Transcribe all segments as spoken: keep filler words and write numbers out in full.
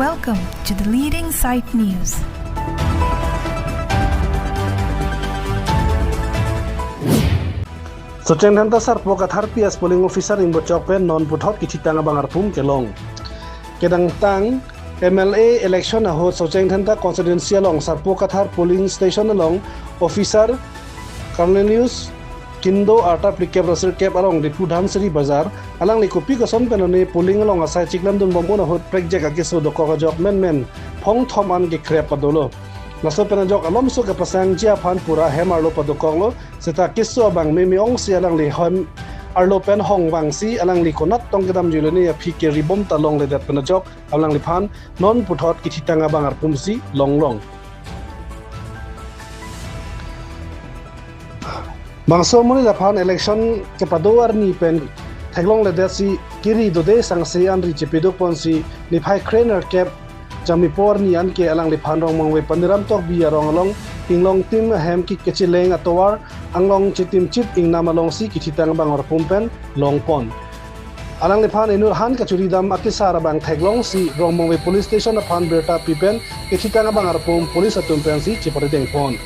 Welcome to the leading site news. Socheng Dhenta Sarpo Kathar P S polling officer ingbochok pen non puthot kithitang abang arpum kelong. Kedamtang M L A election ahut Socheng Dhenta constituency along Sarpo Kathar polling station along officer Cornelius Kindo arta phlikep ra sirkep arong Diphu Dhansiri Bazar, alangli kopi koson pen one polling along asai chiklamdun bom un ahut prekjak akeso dokok ajok menmen phongthom an kekrep padolo. Laso pen ajok alomso kepasangji aphan pura hem arlo padokoklo, seta keso abang meme ongsi alangli hem arlo pen hongvangsi alangli konat tong kedamjulone aphi keri bom ta longledet pen ajok alangliphan non puthot kithitang abang arpumsi longlong. Bangso amonit aphan election kepado arni pen theklongledetsi keri dode sangse anri chepeduk ponsi niphai krenerkep Jamipo arni anke alangliphan Rongmongve Paniram Tokbi arong along Inglongtim ahem kik kecheleng atovar anglong chitim chit ingnam alongsi kithitang abang arpum pen longpon. Alangliphan inut han kachuri dam akesar abang theklongsi Rongmongve Police Station aphan birta pi pen kithitang abang arpum police atum pensi cheparideng pon.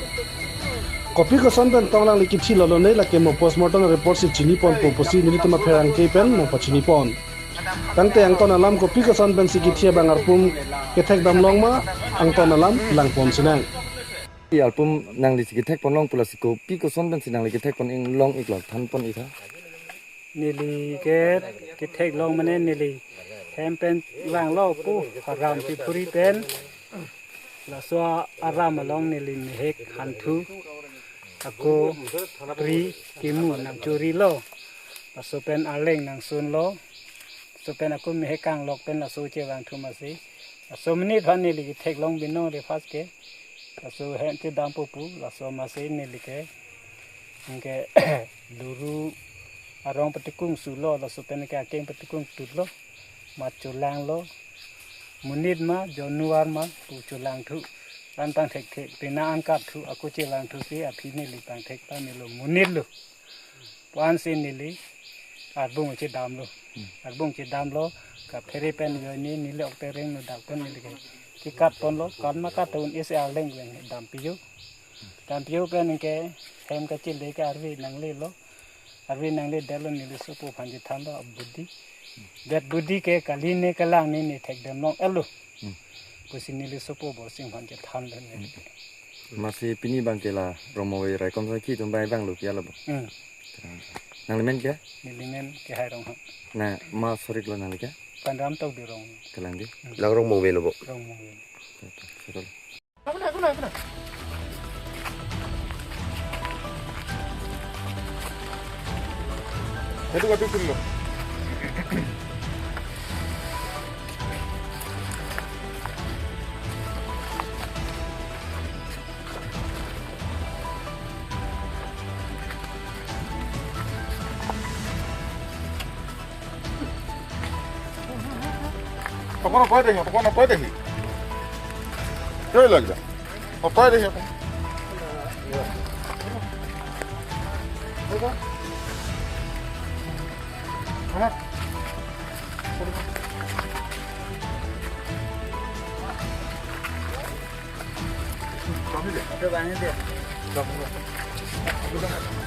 Kopi koson pen tong alangli kithi lolone lake mo postmortem report si chini ponpo pusi nelitum apherangke pen mo pachini pon. Tangte angton alam kopi koson pensi kithi abang arpum kethek damlong ma angton alam langpon sinang. Pi arpum nangli si kethek ponlong pu lasi kopi koson pensi nangli kethek pon inglong iklo than pon ikha. Neli ke ketheklong mane neli hem pen vanglo pu aram pi puri pen. Laso aram along neli mehek hanthu ako pri kimu nangchorilo. Laso pen arleng nangsunlo. Laso pen ako mehek kanglok pen laso chevangthu masi. Laso amonit aphan neli ketheklong binong re first ke. Laso hem chedampo pu, laso masi neli ke. Anke luru arong patikung sulo, laso pen ke akeng patikung tutlo. Mat cholanglo. Monit ma, januar ma, pu cholangthu. An pangthekthek, pena angkapthu, ako chelangthu si, aphi neli pangthek pamelo, monitlo. Pu-ansi neli, arbung chedamlo. Arbung chedamlo, kaphere pen joine, neli ok tereng no dak pen neli ke. Kekat ponlo, kan ma kat un isi arleng veng, dampiyo. Dampiyo pen ke, hem kachele ke arve nanglelo. Arve nangledetlo neli sopo aphan chethanlo abudi. Det budi ke kali ne kalang ne ne thekdamlong elo. Hmm. Pusi neli sopo Borsing aphan chethanlo ne. Hmm. Masi pini abangke la Rongmongve raikom sangki atum bai vanglo pi alo bo. Hmm. Nangli men ke? Neli men ke Hai Ronghang. Na ma soriklo nangli ke? Paniram Tokbi Ronghang. Kalang di? Hmm. Nang Rongmongve lo bo? Rongmongve. Betul, betul. Itu kati pun lo. Tokon apai dei, tokon apai dei. Koi lagi dah. Apai dei. Amat. Kami deh. Ada banyak deh. Kami deh.